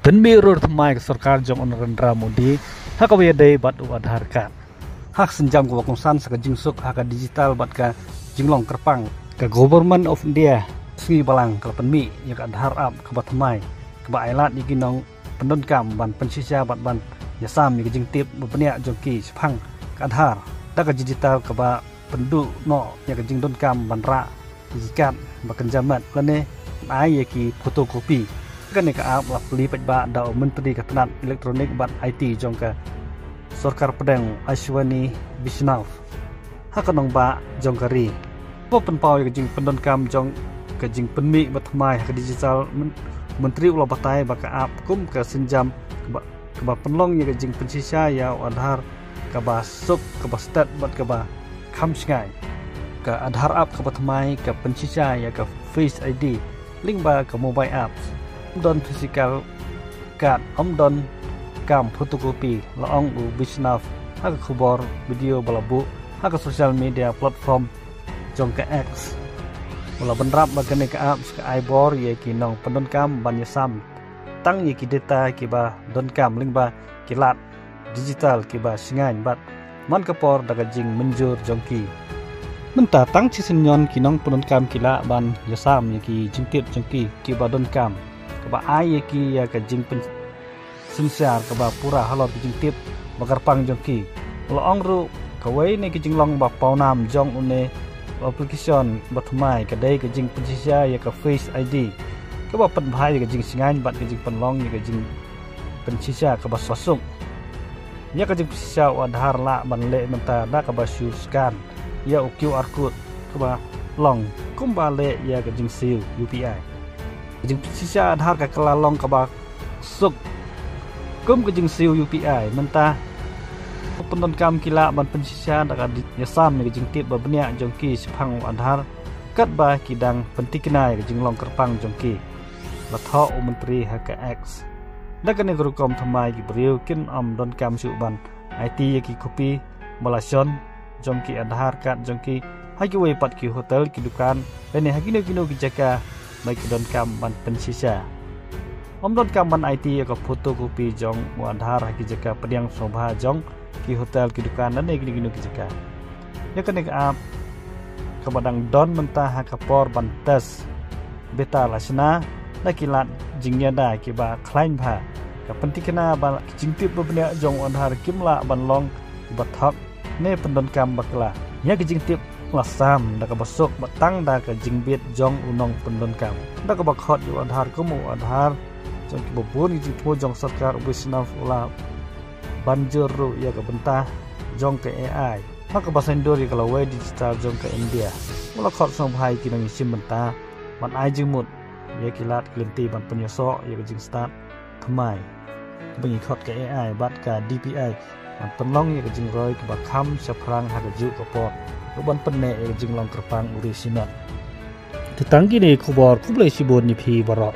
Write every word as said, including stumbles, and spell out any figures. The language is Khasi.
Pynmih ruh thymmai ka sorkar jong u Narendra Modi ha kaba ïadei bad u Aadhaar card. Ha ka sienjam kaba kongsan sa ka jingsuk ha ka digital bad ka jinglong kyrpang, ka Government of India sngi balang ka la pynmih ïa ka Aadhaar app kaba thymmai, kaba ai lad ïa ki nongpyndonkam ban pynshisha bad ban ïasam ïa ka jingtip ba bniah jong ki shaphang ka Aadhaar da ka digital, kaba pynduh noh ïa ka jingdonkam ban rah ïa ki card ba kynja met lane ai ïa ki photocopy. Kane ka app la plie paidbah da u Myntri ka tnat Electronic bad I T jong ka sorkar pdeng, Ashwini Vaishnaw, ha ka nongbah jong ka ri, ba pynpaw ïa ka jingpyndonkam jong ka jingpynmih ba thymmai ha ka digital. Myn-, Myntri u la batai ba ka app kum ka sienjam kaba, kaba pynlong ïa ka jingpynshisha ïa u Aadhaar kaba suk, kaba stet bad kaba kham shngaiñ. Ka Aadhaar app kaba thymmai ka pynshisha ïa ka Face I D lyngba ka mobile apps. Ym don physical card, ym don kam photocopy, la ong u Vaishnaw ha ka khubor video ba la buh ha ka social media platform jong ka X. U la bynrap ba kane ka app ka ai bor ïa ki nongpyndonkam ban ïasam tang ïa ki data kiba donkam lyngba ki lad digital kiba shngaiñ bad man ka por da ka jingmynjur jong ki. Mynta tang shisien ki nongpyndonkam ki lah ban ïasam ïa ki jingtip jong ki kiba donkam, kaba ai ïa ki ïa ka jingpyn- synshar kaba pura halor ki jingtip ba kyrpang jong ki. La ong ruh, kawei na ki jinglong ba pawnam jong une u application ba thymmai ka dei ka jingpynshisha ïa ka Face I D, kaba pynbha ïa ka jingshngaiñ bad ka jingpynlong ïa ka jingpynshisha kaba suk. Ïa ka jingpynshisha u Aadhaar lah ban leh mynta da kaba shu scan ïa u Q R code, kaba long kumba leh ïa ka jingsiew U P I. Ka jingpynshisha Aadhaar ka kylla long kaba suk kum ka jingsiew U P I. Mynta ki nongpyndonkam ki lah ban pynshisha da ka ïasam ïa ka jingtip ba bniah jong ki shaphang u Aadhaar katba ki dang pynthikna ïa ka jinglong kyrpang jong ki, la thoh u Myntri ha ka X. Da kane ka rukom thymmai ki briew kin ym donkam shuh ban aiti ïa ki kopi ba la shon jong ki Aadhaar card jong ki ha kiwei pat ki hotel, ki dukan lane ha kino kino ki jaka ba ki donkam ban pynshisha. Ym donkam ban aiti ïa ka photocopy jong u Aadhaar ha ki jaka pdiang sngewbha jong ki hotel, ki dukan lane kino kino ki jaka. Ïa kane ka app kaba dang don mynta ha ka por ban test beta la shna da ki lad jingïada kiba khlaiñ bha. Ka pynthikna ba ki jingtip ba bniah jong u Aadhaar kim lah ban long kiba thok ne pyndonkam bakla. Ïa ki jingtip la sam da kaba suk bad tang da ka jingbit jong u nongpyndonkam. Da kaba khot ïa u Aadhaar kum u Aadhaar jong kiba bun ki jingthmu jong sorkar, u Vaishnaw u la ban jur ruh ïa ka bynta jong ka A I ha kaba saiñdur ïa ka lawei digital jong ka India. U la khot sngewbha ïa ki nongïashim bynta ban ai jingmut ïa ki lad ki lynti ban pynïasoh ïa ka jingstad thymmai ba ngi khot ka A I bad ka D P I ban pynlong ïa ka jingroi kaba kham shaphrang ha kajuh ka por, ruh ban pynneh ïa ka jinglong kyrpang u ri shimet. Te tang kine ki khubor, khublei shibun ïa phi baroh.